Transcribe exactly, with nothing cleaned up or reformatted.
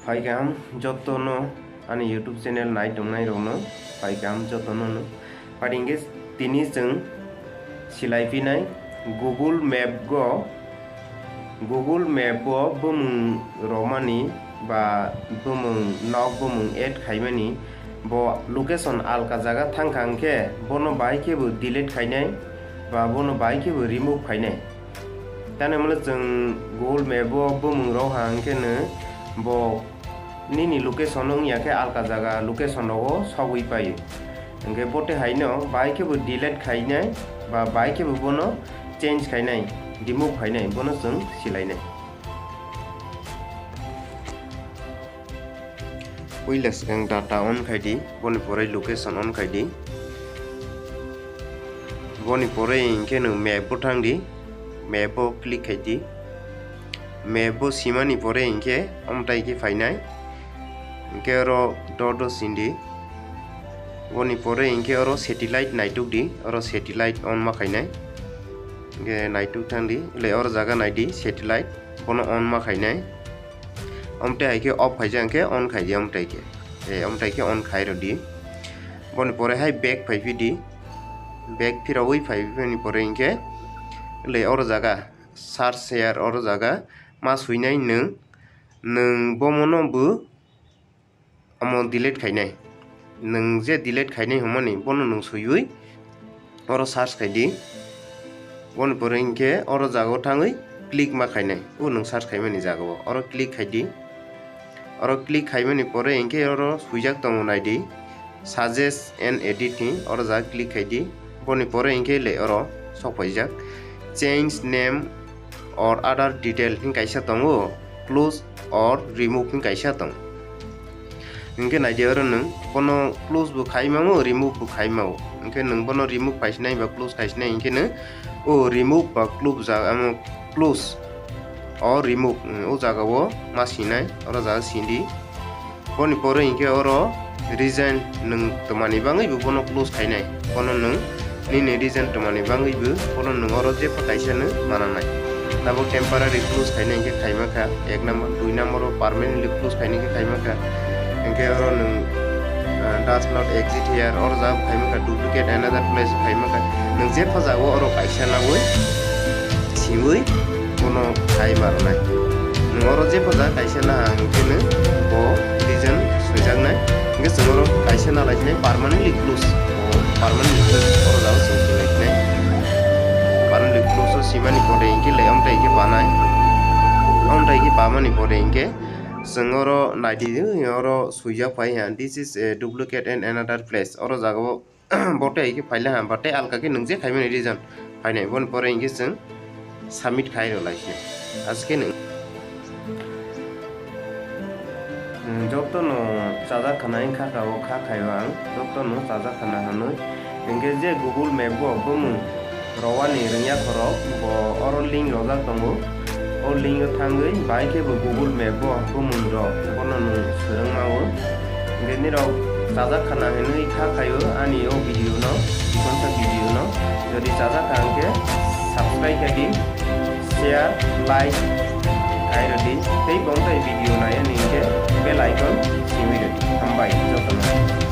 Phai kaham jotono ani YouTube channel nai tongnai rokno phai kaham jotono no. Pari hingke tini chwng silai pinai Google Map go, Google Map o bumung romani ba bumung nok bumung add khaimani bo location alka jaga thangkha hingke bono bahai khe bo delete khainai ba bono bahai khe bo remove khainai. Tani mole chwng Google Map o bumung rok ha hingke no bo nini location wngya khe alka jaga location rogo sogwi paio. Hingke bote haino bahai khe bo delete khainai ba bahai khe bo bono change khainai, remove khainai, bono chwng silainai. Puila swkang data on khai di, boni pore location on khai di. Boni pore hingke no map o thang di, map o click khai di. Map o simani pore hingke omtai khe phainai. Hingke oro dot o sindi. Boni pore hingke oro satellite naituk di, oro satellite on ma khainai. Hingke naituk thang di, le oro jaga nai di satellite, bono on ma khainai. Omtai hai khe off khaijak hingke on khaidi omtai khe. E, omtai khe on khai rw di. Boni pore hai back phai phi di. Back phiraui phai phini pore hingke le oro jaga search share oro jaga ma swinai nwng, nwng bomono bo omo delete khainai. Nwng je delete khainai hwnmani bono nwng swiwi oro search khai di. Boni pore hingke oro jaga o thangwi click ma khainai. O nwng search khaimani jaga o. Oro click khai di. Oro click khaimani pore hingke oro swijak tongo nai di. Suggest and edit hing oro jaga click khai di. Boni pore hingke le oro sok paijak. Change name or other detail hing kaisa tongo. Close or remove hing kaisa tong. Hingke naidi oro nwng bono close bo khai mamo, remove bo khai mao. Hingke nwng bono remove khai sinai ba close khai sinai hingke nwng o remove ba close jaga, amo close o remove, mm, o jaga o ma sinai, oro jaga sindi. Boni pore hingke oro reason nwng twmani bangwi bo bono close khainai. Bono nwng nini reason twmani bangwi bo bono nwng oro jepha kaisa no mananai. Tabuk temporary close khainai hingke khaima kha ek number, dui number o permanently close khainai hingke khaima kha. Hingke oro nwng, ah, does not exist here, oro jaga khaima kha, duplicate another place khaima kha. Nwng jepha jaga o oro kaisa nagwi siwi bono khai ma rwnai. Nwng oro jepha jaga kaisa naha hingke no bo reason swijaknai. Hingke chwng oro kaisa nalai sinai permanently close. Bo permanently close oro jaga chwng sinai sinai. Permanently close o simani pore hingke le omtai khe banai. Omtai khe bamani pore hingke chwng oro naidi, oro swijak phai ha, "This is a duplicate in another place." Oro jaga o bote hai khe phaila ha, bate alka khe nwng je khaimani reason phainai, boni pore hingke chwng submit khai rw lai se. Aswk khe nwng, nwng jotono chajak khana wngkha kha, o kha khaio ang, jotono chajak khana hwnwi. Hingke je Google Map o bumung rowani rwngya khorok, bo oro link rojak tongo. O link o thangwi bahai khe bo Google Map o bumung rok bono nwng swrwng mao. Hingke nirok chajak khana hinwi kha khaio ani o video no, twikhonsa video no. Jodi chajak kha hingke subscribe khai di, share, like khai rw di. Tei bo wngtai video nai ani hingke bell icon simi rw di. Hambai jotono.